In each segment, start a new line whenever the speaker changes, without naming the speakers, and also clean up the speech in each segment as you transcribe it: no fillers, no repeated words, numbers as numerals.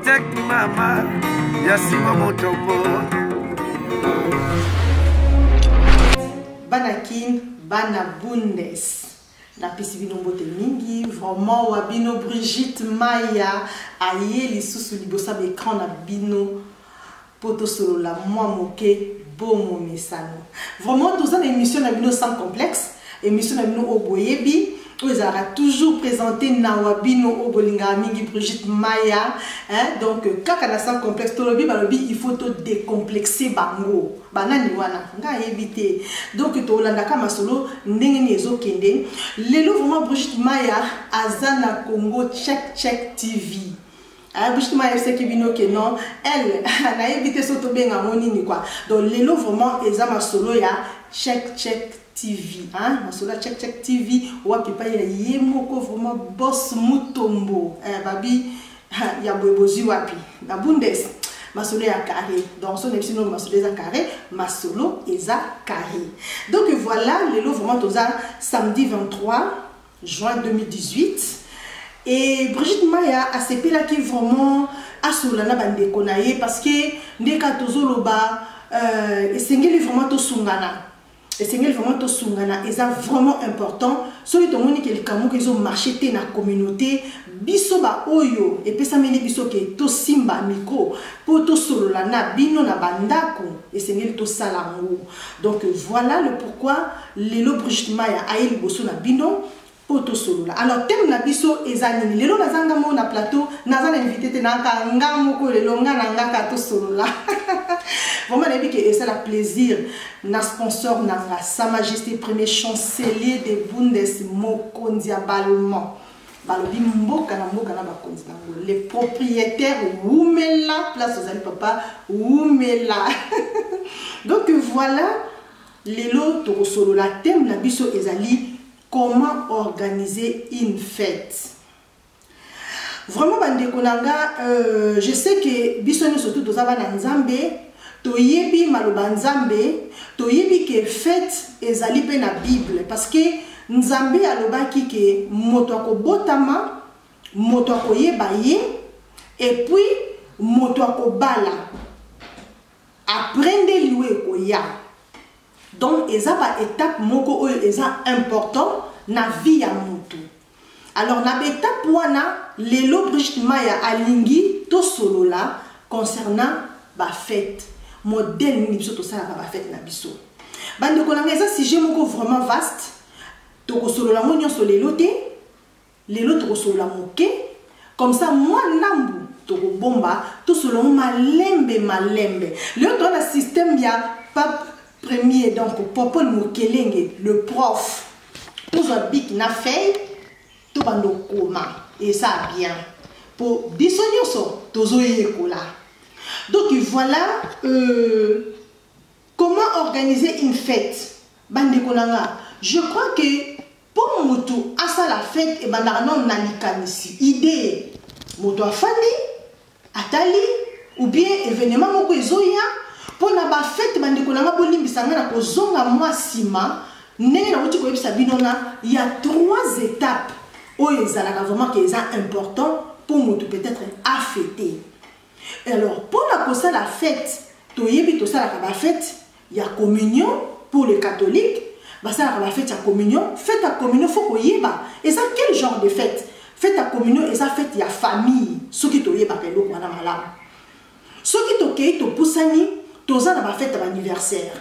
Protect mama ya Sima Motopo.
Bana Kin, bana Bundes. Napesi bino mbote mingi vraiment wa bino Brigitte Maya aye lisusu liboso ya écran na bino mpo tosolola mwa moke bomomesano. Vraiment toza na émission na bino sans complexe, émission na bino oyo boyebi, oyo ezalaka toujours présenté na wa bino oyo bolingaka mingi Brigitte Maya, hein? Donc kaka na sans complexe tolobi, balobi il faut to décomplexer bango. Banani wana nga ayebi te. Donc tolandaka masolo ndenge nini ezokende lelo. Vraiment Brigitte Maya aza na Congo Check Check TV. Ah, Brigitte Maya ayebisaki bino ke non, elle nayebi te so tobenga yango nini quoi. Donc lelo vraiment eza masolo ya Check Check TV, hein? Masolo ya Check Check TV wapi epai ya ye moko vraiment boss Mutombo, eh, babi ya boye bozwi wapi na Bundes, masolo ya carré. Donc so nayebisi bino masolo eza carré, masolo eza carré. Donc voilà, lelo vraiment toza samedi 23 juin 2018 et Brigitte Maya asepelaki vraiment asolola na bandeko na ye, parce que nde kaka tozoloba, esengeli vraiment tosungana, esengeli vraiment tosungana, eza vraiment important. Soki tomoni ke likambo moko ezomarche te na communauté, biso baoyo epesameli biso ke tosimba micro mpo tosolola na bino na bandako, esengeli tosala yango. Donc voilà le pourquoi lelo Brigitte Maya aye liboso na bino mpo tosolola. Alors thème na biso eza nini lelo? Naza nga moko na plateau, naza na invité te, naka nga moko lelo, nga na nga kaka tosolola. Vraiment nayebi ke esala plaisir na sponsor na nga, Sa Majesté Premier Chancelier de Bundes, mokonzi ya Balman. Balobi mboka na mboka na bakonzi nango, les propriétaires. Wumela place ozali papa, wumela. Donc voilà, lelo tokosolola, thème na biso ezali comment organiser une fête. Vraiment bandeko na nga, je sais que biso nyonso tu toza bana Nzambe, toyebi maloba Nzambe, toyebi ke fête ezali mpe na Bible, parce que Nzambe alobaki ke moto akobotama, moto akoyeba ye, et puis moto akobala, après nde liwa ekoya. Donc eza ba étape moko oyo eza important na vie ya motu. Alors na baétape wana, lelo Brigitte Maya alingi tosolola concernant bafête, modèle nini biso tosalaka bafête na biso. Bandeko na ngai, eza sujet moko vraiment vaste, tokosolola yango nyonso lelo te. Lelo tokosolola moke comme ça, mwa ndambu tokobomba, tosolola yango malembe malembe. Lelo toza na système ya pape premier, donc Popol Mokelenge le prof. Tozwa bic na feuille, tobanda okoma, eza bien po biso nyonso tozoyekola. Donc voilà, comment organiser une fête. Bandeko na nga, je crois que mpo motu asala fête, ebandaka nano na likanisi, idée. Moto afandi, atali ou bien événement moko ezoya mpo na bafête. Bandeko na nga, bolimbisa nga na kozonga mwa nsima. Ndenge nauti koyebisa bino na ya trois étapes oyo ezalaka vraiment ke eza important mpo motu peut-être afêter. Alors mpona kosala fête, toyebi tosalaka bafête ya communion. Pour les catholiques, basalaka bafête ya communion. Fête ya communion, faut koyeba eza quel genre de fête. Fête ya communion eza fête ya famille. Soki toyebaka eloko wana malamu, soki tokei, topusani, toza na bafête ya baanniversaire.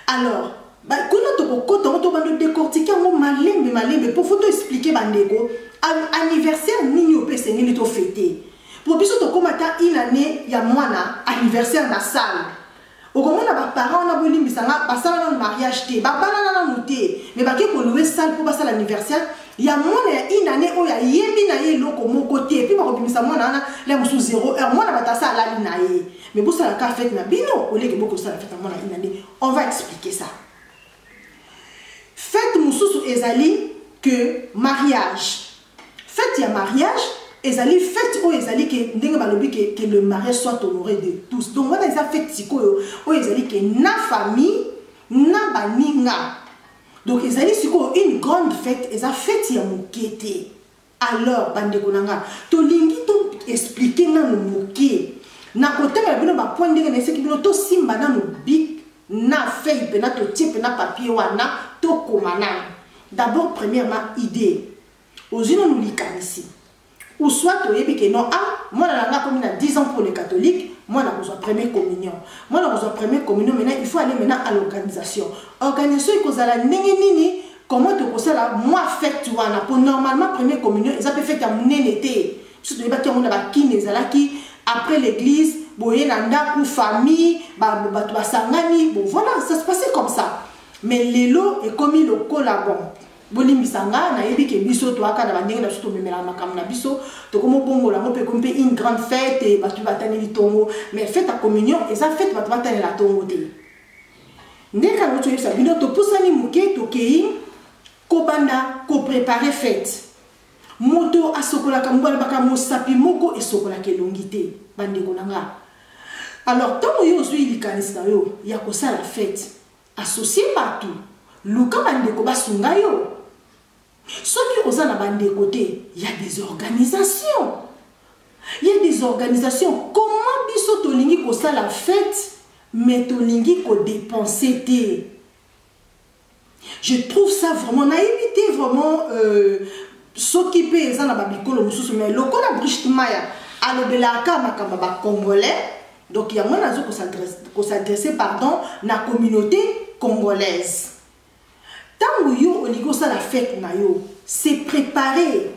Alors kuna tokokota yango, tobanda décortiquer yango malembe malembe, po faut toexpliquer bandeko anniversaire nini oyo mpe esengeli tofêter. Po biso tokóma ta une année ya mwana, anniversaire na salle, okomona baparent wana, bolimbisa nga, basala nanu mariage te, babalana nanu te, mais bake kolouer salle mpo basala anniversaire ya mwana ya une année oyo ayebi na ye eloko moko te. Et puis bakobimisa mwana wana la mosusu 0 heure, mwana bato asa alali na ye. Mais bosalaka fête na bino oleke bokosala fête ya mwana une année. On va expliquer ça. Fête mosusu ezali que mariage. Fête ya mariage ezali fête oyo ezali ke ndenge balobi ke le mariage soit honoré de tous. Donc wana eza fête sikoyo oyo ezali ke na famille, na baninga. Donc ezali sikoyo une grande fête, eza fête ya moke te. Alors bandeko na nga, tolingi to expliquer nanu moke. Nakotangela bino ba point ndenge nayebisaki bino tosimba nanu bic na feuille pena totie pena papier wana tokoma nanu. D'abord premièrement idee. Ozwi nanu likanisi. Ou soit oyebi que non ah mwana na nga akomi na 10 ans pour les catholiques, mwana akozwa première communion. Mwana akozwa première communion maintenant il faut aller maintenant à l'organisation. Organisation ekozala ndenge nini? Comment tokosala mwa fête wana? Po normalement première communion eza pe fête ya munene te. Biso toyebaki yango na ba kin ezalaki après l'église boye na ndaku famille bato basangani, bon voilà, ça se passait comme ça. Mais lelo ekomi lokola bon bolimbisa nga, nayebi ke biso toyaka na bandenge na biso, tomemelaka makambo na biso, tokomobongola yango mpe ekomi mpe une grande fête, bato bataneli tongo. Mais fête ya communion eza fête bato batanela tongo te. Ndenge kaka nauti koyebisa bino, topusani moke, tokei kobanda koprepare fête. Moto asokolaka, balobaka mosapi moko esokolaka elongi te, bandeko na nga. Alors ntango yo ozwi likanisi na yo ya kosala fête, associe bato, luka bandeko basunga yo. Soki oza na bandeko te, ya des organisations. Il y a des organisations. Comment biso tolingi kosala fête, mais tolingi kodépenser te? Je trouve ça vraiment naïveté, vraiment soki mpe eza na babikolo mosusu, mais lokola Brigitte Maya alobelaka makambo ya bacongolais, donc yango nazo kosadresse, pardon, na communauté congolaise. Ntango yo olingi osala fête na yo, c'est préparé,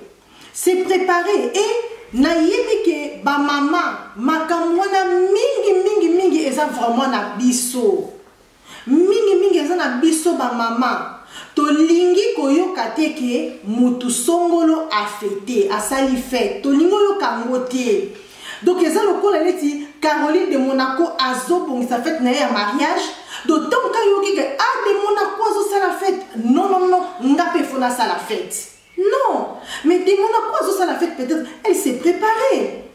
c'est préparé. Et nayebi ke bamama makambo wana mingi mingi mingi eza vraiment na biso, mingi mingi eza na biso bamama. Tolingi koyoka te ke mutu songolo afete, asali fête, tolingi oyoka yango te. Donc eza lokola neti Caroline de Monaco azobongisa fête na ye ya mariage, donc ntango ka yoki ke ah, de Monaco azosala fête, non non non, nga mpe fo nasala fête. Non, mais de Monaco azosala fête, peut-être elle s'est préparée,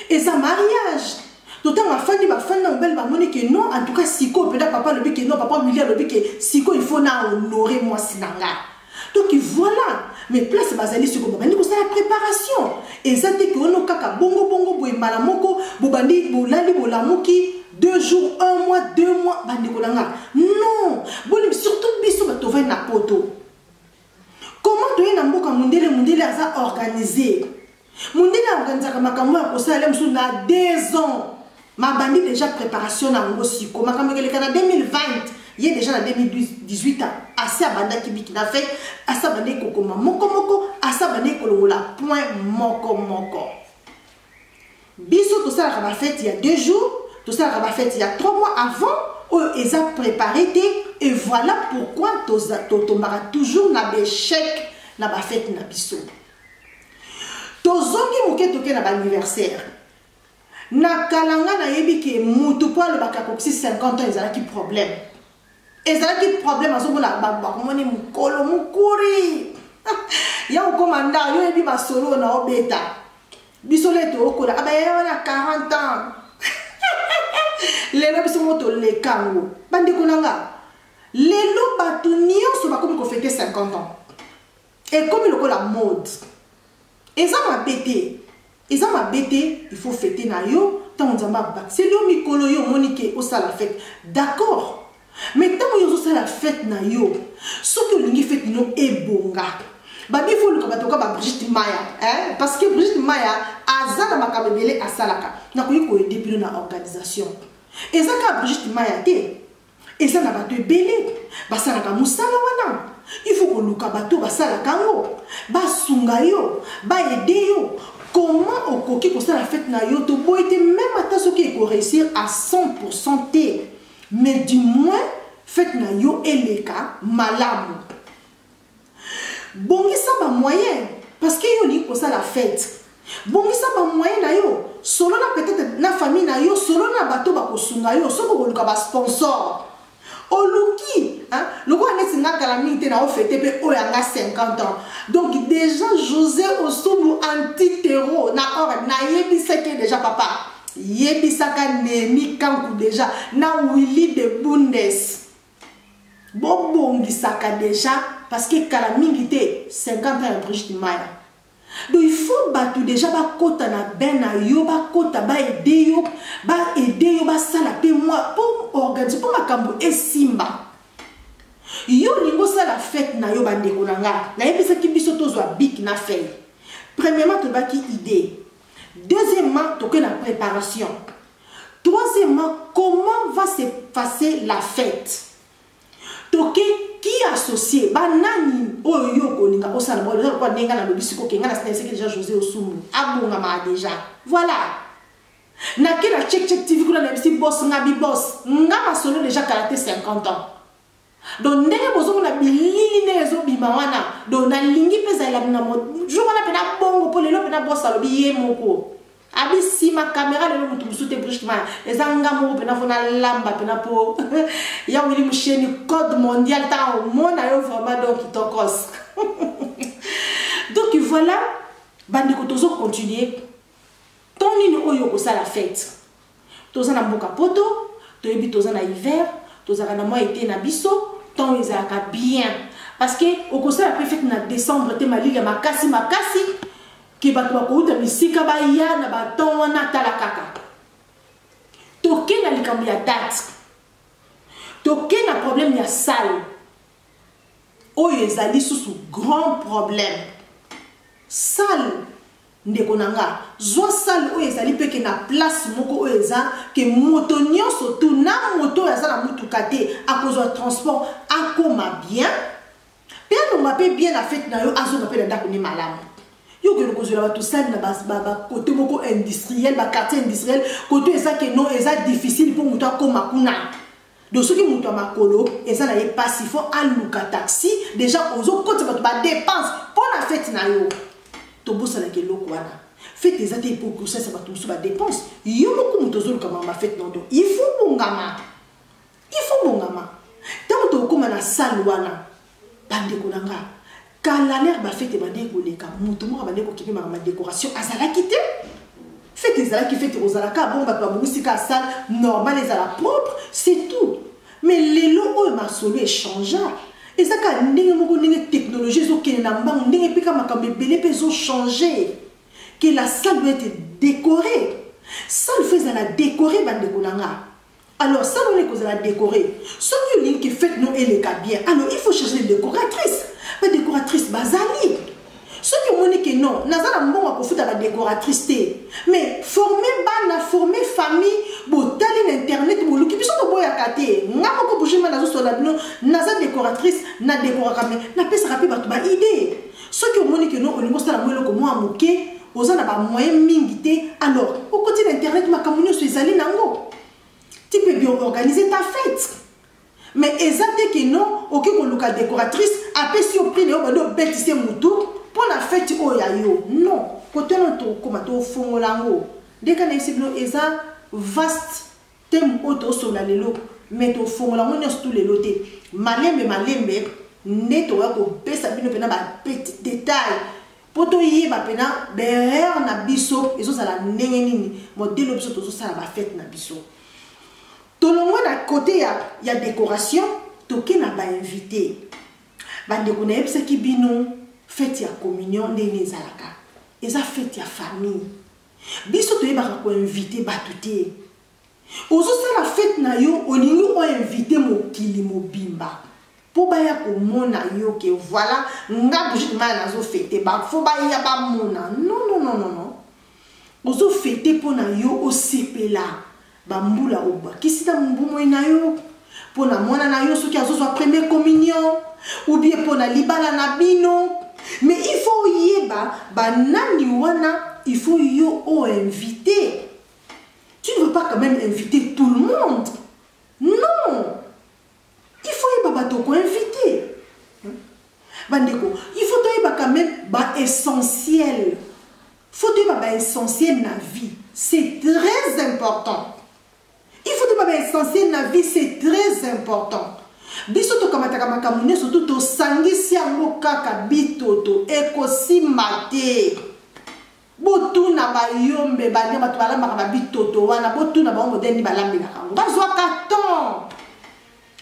eza mariage. To ntango afandi, bafandi na mobali, bamoni ke non, en tout cas sikoyo mpenza papa alobi ke non, papa Willi alobi ke sikoyo il faut na honorer mwasi na nga. Donc voilà, mais place bazali sikoyo, babandi kosala préparation. Eza te ke ono kaka bongo bongo boye mbala moko bobandi, bolali, bolamuki, 2 jours, un mois, 2 mois. Bandeko na nga, non, boni surtout biso bato tovandi na poto, comment toye na mboka mondele? Mondele aza organisé, mondele aorganisaka makambo ya kosala mosusu na 2 ans, mabandi déjà préparation na yango. Siko makambo ekeleka na 2020, ye déjà na 2018 asi abandaki biki na fête, asi abandaki kokoma moko moko, asi abandaki kolongola point moko moko. Biso tosalaka bafête ya 2 jours, tosalaka bafête ya 3 mois avant, oyo eza préparé te. Et voilà pourquoi totombaka toujours na baéchec na bafête na biso. Tozongi moke, toke na baanniversaire. Na kala nga nayebi ke mutu mpo alobaka akokisi 50 ans ezalaki problème, ezalaki problème. Azomona bakomoni mokolo mokuri ya kokóma nda, yo oyebi masolo na obeta biso le tookola abayaya wana 40 ans. Lelo biso mo toleka yango, bandeko na nga. Lelo bato nyonso bakomi kofete 50 ans, ekomi lokola mode. Eza mabe te, eza mabe te. Il faut fêter na yo ntango Nzambe abakiseli yo mikolo, yo omoni ke osala fête, d'accord. Mais ntango yo ozosala fête na yo, soki olingi fête no ebonga, babi fo oluka bato ka ba Brigitte Maya, hein? Parce que Brigitte Maya aza na makambo ebele asalaka. Nakoki koaider bino na organisation. Eza kaka Brigitte Maya te, eza na bato ebele basalaka mosala wana. Il faut koluka bato basalaka yango, basunga yo, baaider yo comment okoki kosala fête na yo. Toboyi te, même ata soki ekoréussir à 100 te, mais du moins fête na yo eleka malamu. Bongisa bamoyen, parce que yo olingi kosala fête, bongisa bamoyen na yo, solola peut-être na famille na yo, solola na bato bakosunga yo. Soki okoluka basponsor, oluki lokola neti nga kala mingi te na ofete mpe oyo yanga 50 ans. Donc déjà José Osumbu antitero na or nayebisaki déjà papa, yebisaka Nemi Kanku déjà na Willi de Bundes, bobongisaka déjà, parce que kala mingi te 50 ans ya Brigitte Maya. Donc il faut bato déjà bakota na bain na yo, bakota baede yo, baede yo, basala mpe mwa mpo organise mpo makambo esimba. Yo olingi osala fete na yo, bandeko na nga, nayebisaki biso tozwa bic na feuille. Premièrement tolobaki idée, deuxièmement toke na préparation, troisièmement comment va se passer la fête. Toke qui associé banani oyo yo okolinga osala bango lokola ndenge nga nalobi sikoyo ke nga na seki déjà José Osumbu abongamaka déjà. Voilà, nake na Check Check TV kuna, nayebisi boss nga bi boss nga masolo déjà kala te 50 ans. Donc ndenge bozomona bilili ndenge ezobima wana, donc nalingi mpe ezalela na jour wana mpe na bongo, mpo lelo mpe na boss alobi ye moko abi nsima caméra lelo motu mosusu te, brusquement eza nga moko mpena fo nalamba mpena mpo ya Wili Musheni code mondial ntango omona yo vraiment. Donc kitokos. Donc voilà bandeko, tozocontinue to nini oyo okosala fête. Toza na mboka poto, toyebi toza na hiver, tozalaka na mwa été na biso, ntango ezalaka bien, parce que okosala mpe fête na décembre te, malili ya makasi makasi ke bato bakouta misika baya na baton wana. Tala kaka, toke na likambo ya date, toke na problème ya salle oyo ezali susu grand problème. Salle, ndeko na nga, zwa salle oyo ezali mpe ke na place moko oyo eza ke moto nyonso tu na moto oyo aza na motuka te akozwa transport, akoma bien mpe alonga mpe bien na fête na yo, azonga mpe na ndako nde malamu. Yo okende kozwela bato salle na bakote moko industriel, baquartier industriel, kote eza ke non, eza difficile mpo moto akóma kuna. Donc soki moto ya makolo eza na ye mpasi, fo aluka taxi. Déjà ozokotisa bato badépense mpo na fête na yo. Tobosanaka eloko wana, fête eza te mpo kosalisa bato mosusu badépense. Yo moko moto ozoluka mama fête na donc il faut bongama, il faut bongama. Ntango tokóma na salle wana, bandeko na nga, kala l'heure bafête ebandeki koleka, moto moko abandeki kokipe makambo ya décoration azalaki te. Fête ezalaki fête, kozalaka bongo, bato babongisi kaka salle normal, ezala propre, c'est tout. Mais lelo oyo masolo echangea, eza kaka ndenge moko, ndenge technologie ezokende na mbangu, ndenge mpe kaka makambo ebele mpe ezochange, ke la salle doit être décorée. Salle fo ezala décorée, bandeko na nga. Alors salle wana ekozala décorée, soki olingi ke fête no eleka bien, alors il faut chercher des décoratrices. Badécoratrice bazali. Soki omoni ke non, naza na mbongo ya kofuta badécoratrice te, mais forme bana, forme famille, botali na internet, boluki. Biso toboyaka te. Nga moko Brigitte nazosola bino, naza décoratrice, nadécoraka, mais napesaka mpe bato baidée. Soki omoni ke non, olingi osala mo eloko mwa moke, oza na bamoyen mingi te, alors okoti na internet, makambo nyonso ezali nango, tu peux bien organiser ta fête. Mais eza te ke non, okoki koluka décoratrice, apesi yo prix na yo, bandi obetise motu mpo na fête oyo ya yo. Non, kote wana tokóma tofongola yango. Ndeka nayebisi bino, eza vaste thème oyo tosola lelo, mais tofongola yango nyonso tu lelo te. Malembe malembe nde tokoya kopesa bino mpena bapetit détail mpo toyeba mpena baerreur na biso ezozala ndenge nini, modèle biso tozosala bafête na biso. Tolongwe na côté ya décoration, toke na bainvité. Bandeko, nayebisaki bino fête ya communion ndenge ezalaka, eza fête ya famille. Biso toyebaka koinvite bato te. Ozosala fête na yo, olingi oinvite mokili mobimba mpo baya komona yo ke voilà, nga Brigitte Maya nazofete, fo baya bamona. Non, non, non, non, non. Ozofete mpo na yo osepela bambula obakisi na mbumoi na yo, mpo na mwana na yo soki azozwa première communion, ou bien mpo na libala na bino. Mais il faut oyeba banani wana il faut yo oinvite. Tu ne veux pas quand même inviter tout le monde, non. Il faut yeba bato koinvite. Bandeko, il faut toyeba quand même baessentiel, faut toyeba baessentiel na vie, c'est très important. Il faut toyeba baessentiel na vie, c'est très important. Biso tokamataka makambo nyonso tu, tosangisi yango kaka bitoto, ekosimba te. Botuna bayombe bane, bato balambaka babitoto wana, botuna bango modèle nini balambelaka yango. Bazwaka temps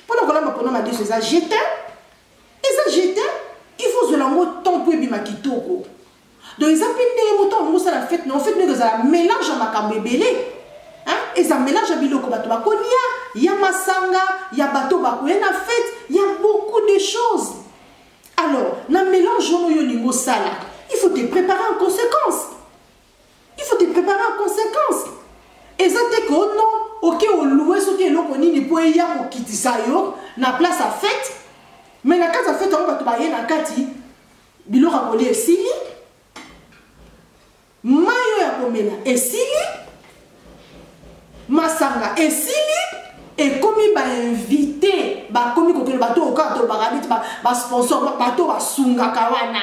mpona kolamba mpona madeso. Eza jete, eza jete, il faut ozwela yango temps mpo ebima kitoko. Donc eza mpe ndenge moto olingi osala fete na fete ndenge ezala mélange ya makambo ebele, eza mélange ya biloko bato bakolia, ya masanga ya bato bakoya na fete, ya beaucoup de choses. Alors na mélange wana oyo olingi osala, il faut te préparer en conséquence, il faut te préparer en conséquence. Eza te ke oh non, oke oloue soki eloko nini mpo eya kokitisa yo na place ya fete, mais na kati ya fete yango bato baye na kati, biloko ya kolia esili, mai oyo ya komela esili, masanga esili, ekomi bainvité bakomi kokende, bato oyo kaka tolobaka neti basponsor, bato basungaka wana,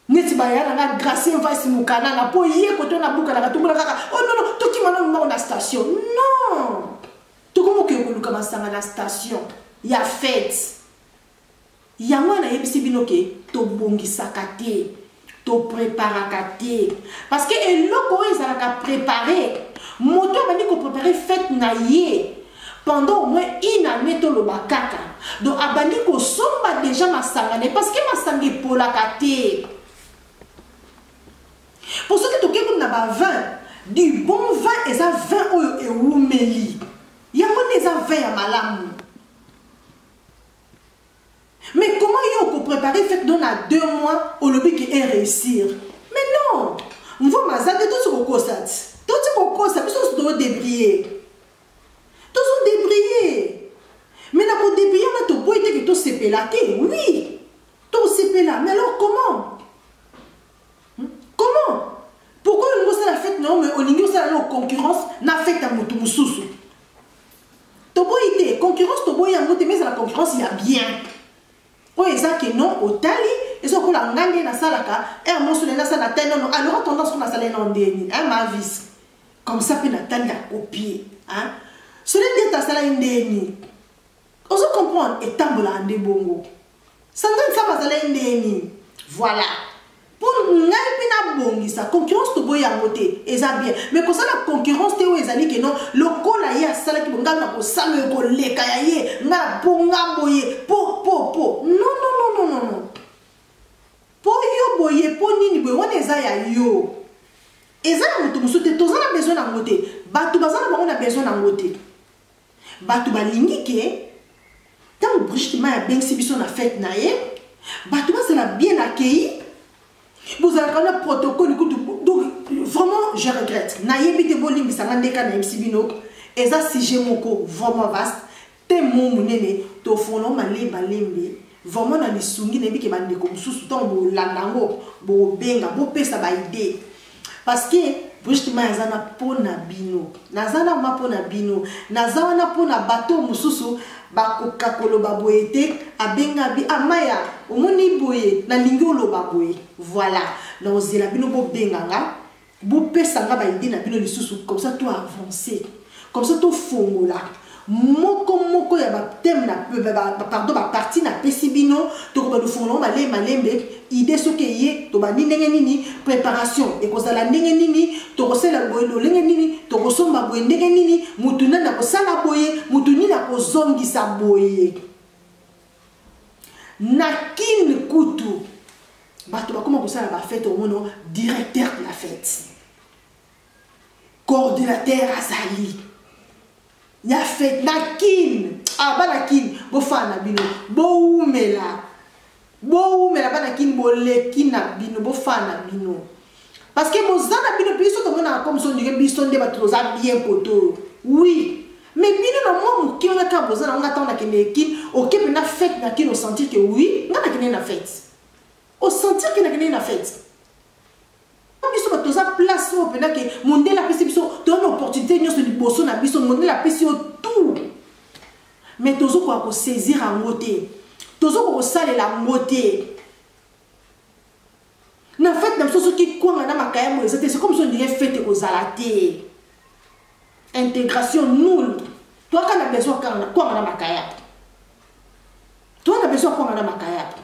neti baya na nga Gracien Vice Mokanana, mpo ye koto nabukanaka tomona kaka oh non non, tokima nano mbango na station. Non, tokomokende koluka masanga na station ya fete. Yango wana nayebisi bino ke tobongisaka te, topreparaka te, parce que eloko oyo ezalaka préparé, moto abandi koprépare fete na ye pendant au moins une année, toloba kaka. Donc abandi kosomba déjà masanga na ye, parce que masanga epolaka te. Po soki tokei kuna na bavin, du bon vin eza vin oyo ewumeli, yango nde eza vin ya malamu. Mais comment yo okopréparer fête don na 2 mois, olobi ke eréussir? Mais non, mvoma aza te. Tozi kokosa ti, toti kokosa biso nyonso, tozodébrouiller, tozodébrouiller. Mais na kodébrouiller wana, toboyi te ke tosepela te. Oui, tosepela, mais alors comment? Comment? Pourquoi olingi osala fête na yo, mais olingi osala na concurrence na fête ya motu mosusu? Toboyi te concurrence, toboyi yango te, mais ezala concurrence ya bien, oyo eza ke non, otali eza lokola ngai nde nasalaka ere moso nde nasala te. Nono, alors tendance ko nasala eno ndeni mavis comme ça mpe natali na copie soki nde tasalaki ndeni, ozo comprendre, etambolaka nde bongo. Sandrine Nsamba azalaki ndeni. Voilà, mpo ngai mpe nabongisa. Concurrence toboyi yango te, eza bien, mais kosala concurrence te oyo ezali ke non, lokola ye asalaki bo, ngai na kosala oyo koleka ya ye, ngai na mpo nga boye po po po. Non, non, non, non, non, non. Mpo yo boye, mpo nini boye, wana eza ya yo, eza na moto mosusu te. Toza na besoin nango te, bato baza na bango na besoin nango te. Bato balingi ke ntango Brigitte Mai abengisi biso na fete na ye, bato bazala bien accueilli, bozalaka na protocole kutu. Donc vraiment je regrette, nayebi te, bolimbisanga ndeka nayebisi bino, eza sujet moko vraiment vaste te, mo monene, tofongo malembe. Vraiment na lisungi, nayebi ke bandeko mosusu ntango bolanda yango, bobenga, bopesa baidée, parce que Brigitte Mai aza na mpo na bino, naza na ma mpo na bino, naza wana mpo na bato mosusu bakoka koloba boye te. Abenga bi amaya, omoni boye, nalingi oloba boye. Voilà, naozela bino bobenga nga, bopesa nga baidée na bino lisusu, comme ça to avancer, comme ça tofongola moko moko ya bathème na, pardon, bapartie napesi bino. Tokobanda kofongola ngo malembe malembe. Idée soki eye, tobandi ndenge nini, préparation ekozala ndenge nini, tokosala boye lolenge nini, tokosomba boye ndenge nini, mutu nani akosala boye, mutu nini akozongisa boye. Na Kine kutu bato bakoma kosala bafete, omono directeur de la fête, coordinateur azali ya fête na Kine. Ah, bana Kine, bofana na bino, bowumela, bowumela. Bana Kine, boleki na bino, bofana na bino, parce que boza na bino. Biso tomonaka comme so ndenge biso nde bato toza bien koto. Oui, mais bino na mwa moke wana kaka boza na nga. Ntango nakende Kine, oke mpe na fête na Kine, osentir ke oui, nga nakende na fête, osentir ke nakende na fête. Biso bato toza place oyo mpenza ke mondele apesi biso, toza na opportunité nyonso liboso na biso. Mondele apesi yo tout, mais tozokoka kosaisir yango te, tozokoka kosalela yango te. Na fête na biso, soki kwanga na makayambo eza te, c'est comme so ondire fête ekozala te. Intégration nulle. Toaka na besoin kwanga na makayabo, toa na besoin kwanga na makayabo.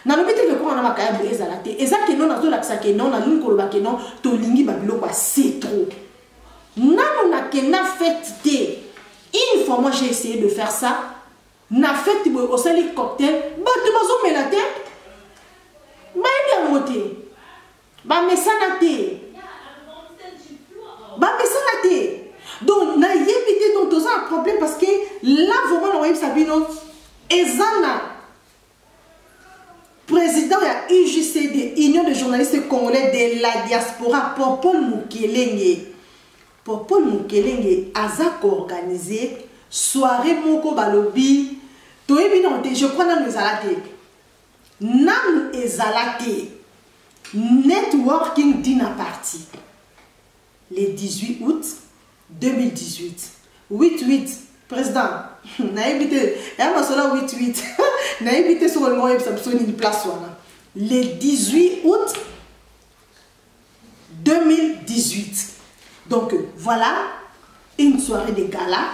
Nalobi te ke kwanga na makayabo ezala te, eza ke non, nazolakisa ke non, nalingi koloba ke non, tolingi babiloko ya c'est trop. Nano nakenda fête te. Une fois, moi, j'ai essayé de faire ça na fête boye, osali cocktail, bato bazomela te. yango te bamesana te bamesana te donc nayebi te donc toza na problème parce que là vraiment nakoyebisa bino eza na président ya UJCD Union de journalistes congolais de la diaspora Popol Mukelenge Popol Mukelenge aza koorganiser soirée moko balobi toyebi nano te je crois nanu ezala te nanu ezala te networking dinner party le 18 août 2018 8 8 président nayebi te ya masolo 8 8 nayebi te soki olingi oyebisa biso nini place wana le 18 août 2018 donc voilà une soirée de gala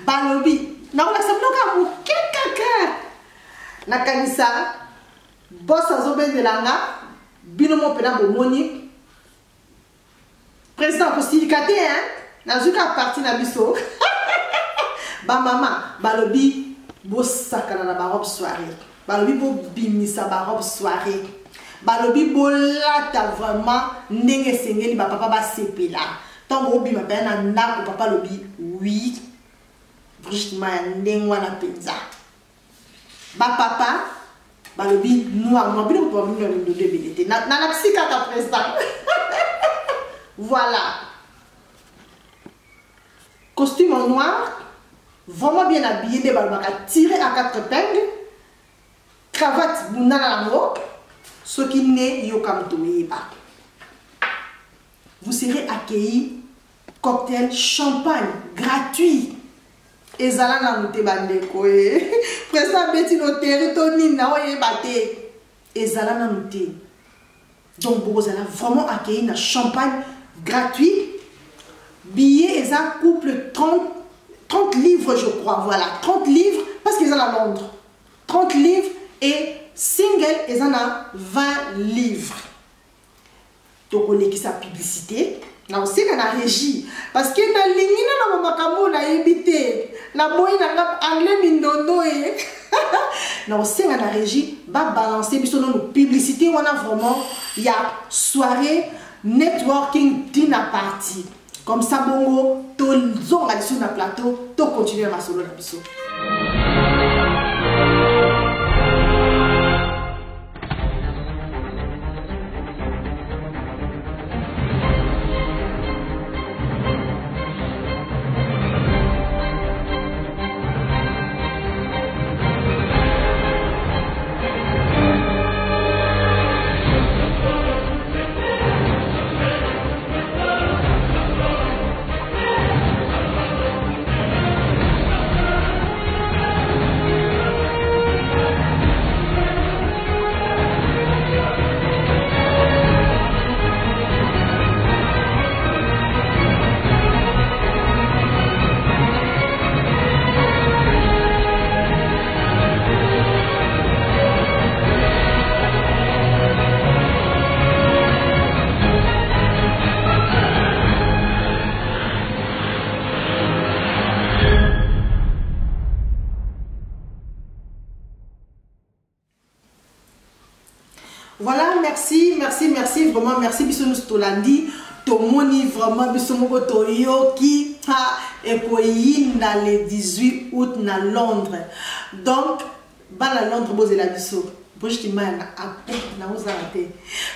balobi nakolakisa bino kaka moke kaka nakanisa bos azobendela nga bino mo mpena bomoni président kosilika te hein nazwi kaka parti na biso bamama balobi bosakana na barobe soirée balobi bobimisa barobe soirée balobi bolata vraiment ndenge esengeli bapapa basepela ntango obima mpenza na ndako papa alobi oui Brigitte Maya ndenge wana mpenza bapapa balobi noir noir bino kutu babino ya mindondo ebele te nalakisi kaka président voilà costume en noir vraiment bien habillé nde balobaka tiré à quatre épingles cravate bundana yango soki ne yoka moto oyeba vous serez accueilli cocktail champagne gratuit ezala nanu te bandeko ye président abeti loteri to nini na oyeba te ezala nanu te donc bokozala vraiment accueilli na champagne gratuit billet eza couple 30, 30 livres je crois voilà 30 livres parce que eza na londres 30 livres et single eza na 20 livres tokolekisa publicité nakosenga na régie parce que nalingi naloba makambo oyo nayebi te naboyi na nga anglais mindondo ye nakosenga na régie babalance biso nano publicité wana vraiment ya soirée networking dinner party comme ça bongo tozonga lisusu na plateau tocontinue na masolo na biso. Voilà, merci, merci, merci, vraiment merci biso nous tolandi, tomoni vraiment biso moko toyoki ha ekoyinda le 18 août na Londres. Donc bana Londres bozela biso. Brigitte Maya na apo na ozala te.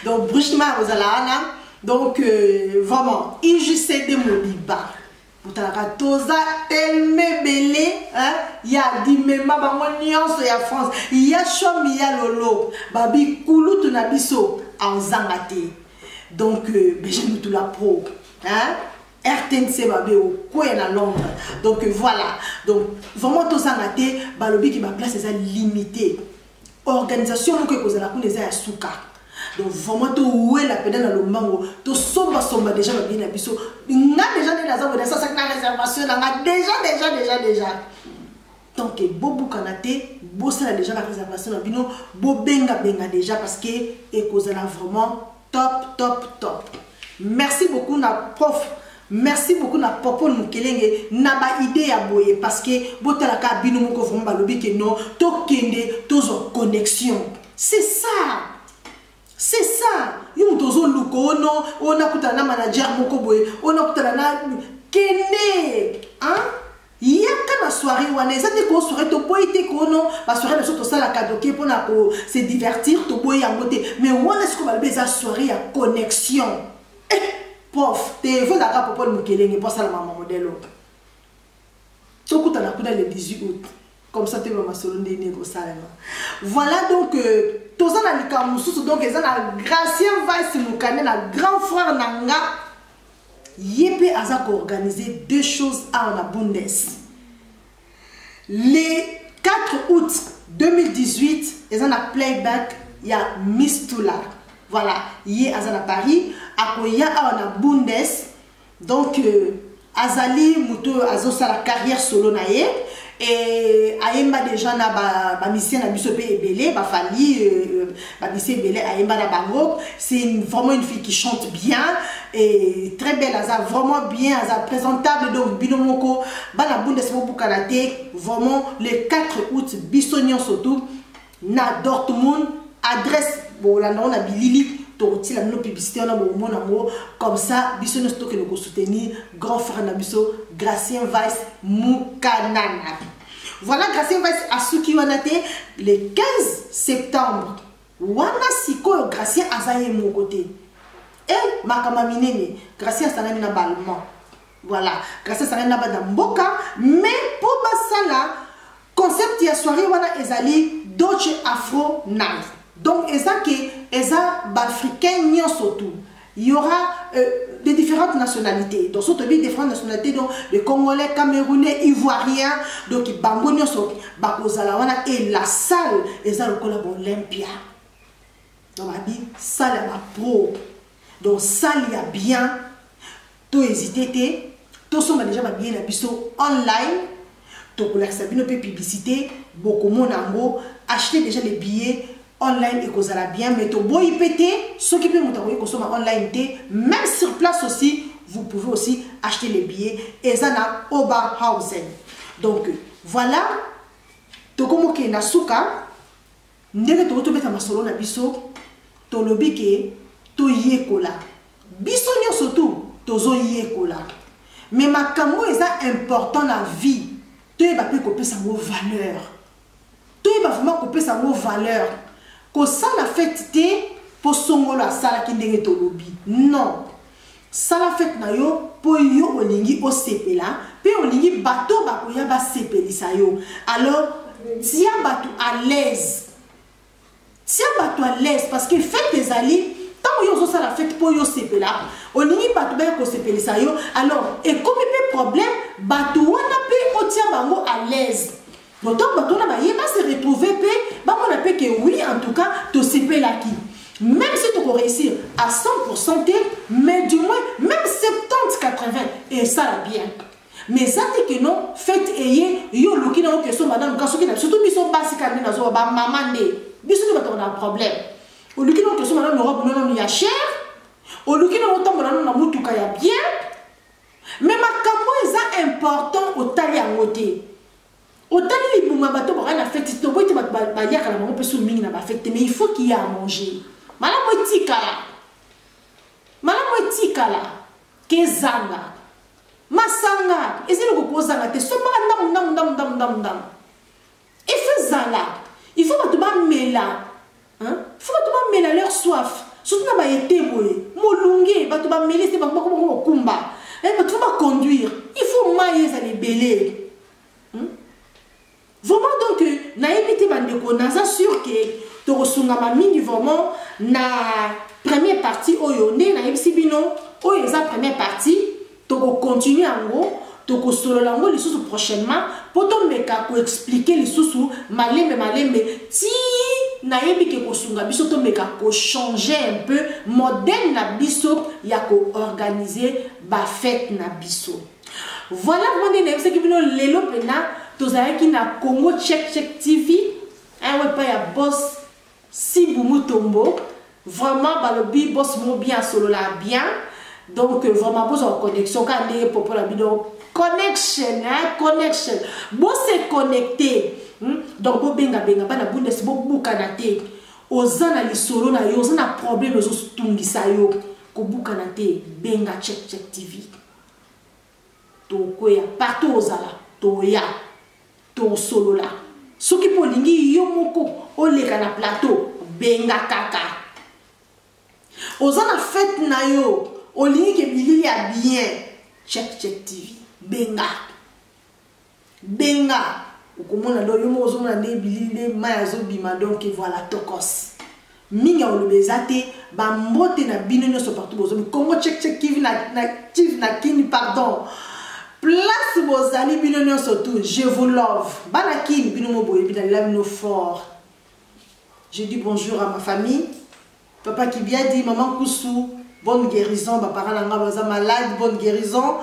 Donc Brigitte Maya ozala wana. Donc euh, vraiment IJCD Mobimba. Botalaka toza telema ebele ya dimema bango nyonso ya France ya shomi ya lolo babi kulutu na biso azanga te donc euh, beje mutula pro hein? RTNC babe okwea na Londres donc euh, voilà donc vraiment tozanga te balobi ki ba place eza limité organisation moko ekozala kuna eza ya suka donc vraiment towela mpenza na lombango tosombasomba deja babiye na biso nga deja nde naza boye nasalaki na réservation na nga deja deja deja deja donc bobukana te bosala deja ba réservation na bino bobengabenga deja parce que ekozala vraiment top top top merci beaucoup na prof merci beaucoup na popol mukelenge na ba idée ya boye parce que botalaka bino moko vraiment balobi ke non tokende tozwa connexion c'est ça. C'est ça. Yo moto ozoluka ono oyo nakutana na manager moko boye, oyo nakutana na kende, hein? Yaka na soirée wana, eza te ko soirée toboyi te kono ba soirée na biso tosalaka doke mpona ko se divertir, toboyi yango te, mais wana sikoyo balobi eza soirée ya connexion. Eh, prof te fo ezalaka Popole Mokelenge mpo asala mama modèle oyo. Tokutana kuna le 18 août, comme ça toyeba masolo ndenge ekosalema. Voilà, donc toza na likambo mosusu, donc eza na Gracien Vice Mokane na grand frère na nga, ye mpe aza koorganiser deux choses awa na Bundes. Le 4 août 2018 eza na playback ya Miss Tula. Voilà, ye aza na Paris, akoya awa na Bundes. Donc azali moto oyo azosala carrière solo na ye, et ayemba déjà na ba musicien na biso mpe ebele, bafali bamusicien ebele ayemba na bango. C'est vraiment une fille qui chante bien et très belle, aza vraiment bien, aza présentable. Donc bino moko bana Bundes, bobukana te, vraiment le 4 août biso nyonso tu na Dortmund. Adresse bolanda ngo na bilili, tokotila bino publicité wana, bomona yango. Comme ça biso nyonso tokende kosoutenir grand frère na biso Gracien Vice Mukanana. Voilà, Gracien Vice asuki wana te. Le 15 septembre wana sikoyo Gracien aza ye moko te. E makambo ya minene, Gracien asangani na baallemand. Voilà, Gracien asangani na bana mboka, mais mpo basala concept ya soirée wana ezali Deutsche Afro Night. Donc eza ke eza baafricain nyonso tu, il y aura de différentes nationalités. Donc surtout différentes nationalités, donc les Congolais, Camerounais, Ivoiriens, donc bango nyonso bakozala wana. Et la salle eza lokola Olympia, donc babi salle ya bapro, donc salle ya bien. To hésité te, tosomba déjà babillet na biso online, tokolakisa bino mpe publicité, bokomona yango. Acheter déjà les billets online ekozala bien, mais toboyi mpe te soki mpe moto akoki kosomba online te, même sur place aussi vous pouvez aussi acheter les billets. Eza na Oberhausen. Donc voilà, tokomokende na suka ndenge tokoki tobeta masolo na biso. Tolobi ke toyekola, biso nyonso tu tozoyekola, mais makambo eza important na vie, toyeba mpe kopesa yango valeur, toyeba vraiment kopesa yango valeur. Kosala fête te mpo songolo asalaki ndenge tolobi, non. Sala fête na yo mpo yo olingi osepela mpe olingi bato bakoya basepelisa yo. Alors tia bato à l'aise, tia bato à l'aise, parce que fête ezali ntango yo ozosala fête mpo yo osepela, olingi bato baya kosepelisa yo. Alors ekomi mpe problème, bato wana mpe otia bango à l'aise. Donc ntango bato wana baye base retrouver mpe bamona mpe ke oui, en tout cas tosepelaki, même si tokoréussir à 100% te, mais du moins même 70 80 esala bien. Mais eza te ke non, fête eye, yo oluki nango ke so madame ka soki na surtout biso basi ka nde nazoba bamama nde biso nde bato na problème. Oluki nango ke so madame robe nono ya cher, oluki nango otambola nano na motuka ya bien, mais makambo eza important otali yango te. Otali libuma bato bakai na fête. Toboyi te bato baliaka na bango mpe so mingi na bafête te, mais il faut qu'il y a à manger. Malamu etikala, malamu etikala kezanga masanga eza eloko kozanga te. Sombaka ndambu ndambu ndambu ndambu ndambu ndambu, il faut ezala, il faut bato bamela, il faut bato bamela leur soif, surtout na baete boye molunge, bato bameli te, bango bakoma kokumba, bato faut baconduire, il faut mai ezala ebele vraiment. Donc nayebi te bandeko, naza sûr ke tokosungama mingi vraiment na première partie oyo. Nde nayebisi bino, oyo eza première partie, tokocontinue yango, tokosolola yango lisusu prochainement mpo tomeka koexpliquer lisusu malembe malembe ti nayebi ke kosunga biso tomeka kochanger un peu modèle na biso ya koorganiser bafête na biso. Voilà, vraiment nde nayebisaki bino lelo mpena tozalaki na Congo Check Check TV awa epai ya boss Simbu Mutombo. Vraiment balobi boss mo bien, asolola bien. Donc vraiment bozwa connexion kaka ndenge popo na bino connexion, hein, connexion, bose connecté, Donc bobengabenga bana Bundes, bobukana te. Oza na lisolo na yo, oza na problème ezotungisa yo, kobukana te, benga Check Check TV. Tokweya partout ozala, toya, tosolola. Soki mpo olingi yo moko oleka na plateau, benga kaka. Oza na fête na yo, olingi ke bilili ya bien, Check Check TV, benga. Benga, okomona donc yo moko ozomona nde bilili nde mai azobima, donc voilà tokos. Mingi ya koloba eza te, bambote na bino nyonso partout bozomi Congo Check Check TV na, na TV na Kini, pardon. Place bozali bino nyonso tout, je vous love. Bana Kini bino mo boyebi na lela bino fort. Je dis bonjour à ma famille. Papa Kibiadi, maman Kusu, bonne guérison, ba parents nanga baza malade, bonne guérison.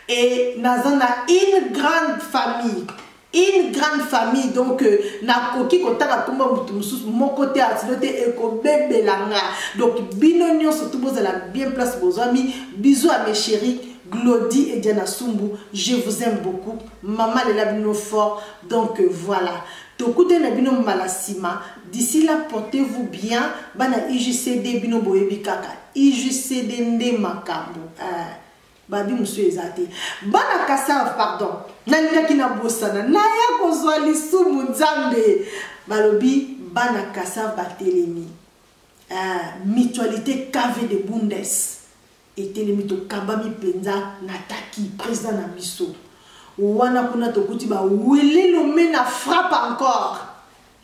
Et naza na une grande famille. Une grande famille, donc nakoki kotanga kombo mutu mususu moko te atino te ekobebela nga. Donc bino nyonso tout bozala bien place bozwami. Bisous à mes chéris Glody et Diana Sumbu, je vous aime beaucoup. Maman lela bino fort. Donc voilà. Tokute na bino mbala sima. D'ici là, portez-vous bien. Bana IJCD bino boyebi kaka. IJCD nde makambo. Babi musu ezate. Bana Kassav, pardon. Nalingaki na bosana. Naya kozwa lisumu Nzambe. Balobi bana Kassav batelemi. Mutualité KV de Bundes. Etelemi tokambami mpenza na taki président na biso. Wana kuna tokuti ba welelo me na frappe encore.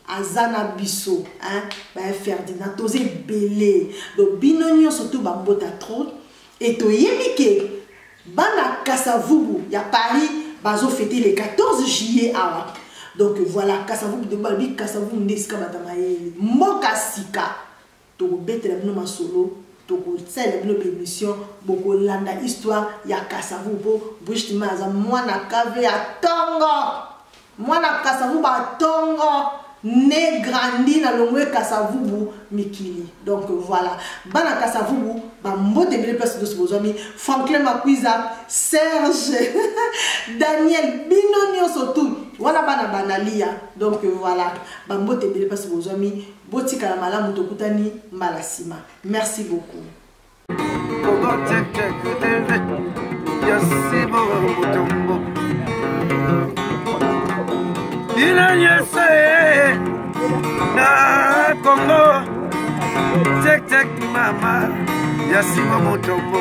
Aza na biso, hein, ba Ferdinand toze belé. Donc bino nyonso to ba mbota trop et toyebi ke bana Kasavubu ya Paris bazo fêter le 14 juillet awa. Donc voilà Kasavubu de babi Kasavubu ndesika batamaye mboka sika. Tokobetela bino masolo, tokosalela bino bémission, bokolanda histoire ya Kasavubu po Brigitte Mayi aza mwana kave ya tongo. Mwana Kasavubu ba tongo né grandi na longwe Kasavubu mikili. Donc voilà, bana Kasavubu ba mbote bele place de bozwami Franklin Makwiza, Serge, Daniel, bino nyonso tout. Wana bana banalia. Donc voilà, ba mbote bele place bozwami. Botikala malamu tokutani mbala sima. Merci beaucoup.
Bino nyonso na Congo tek tek mama ya sima motombo.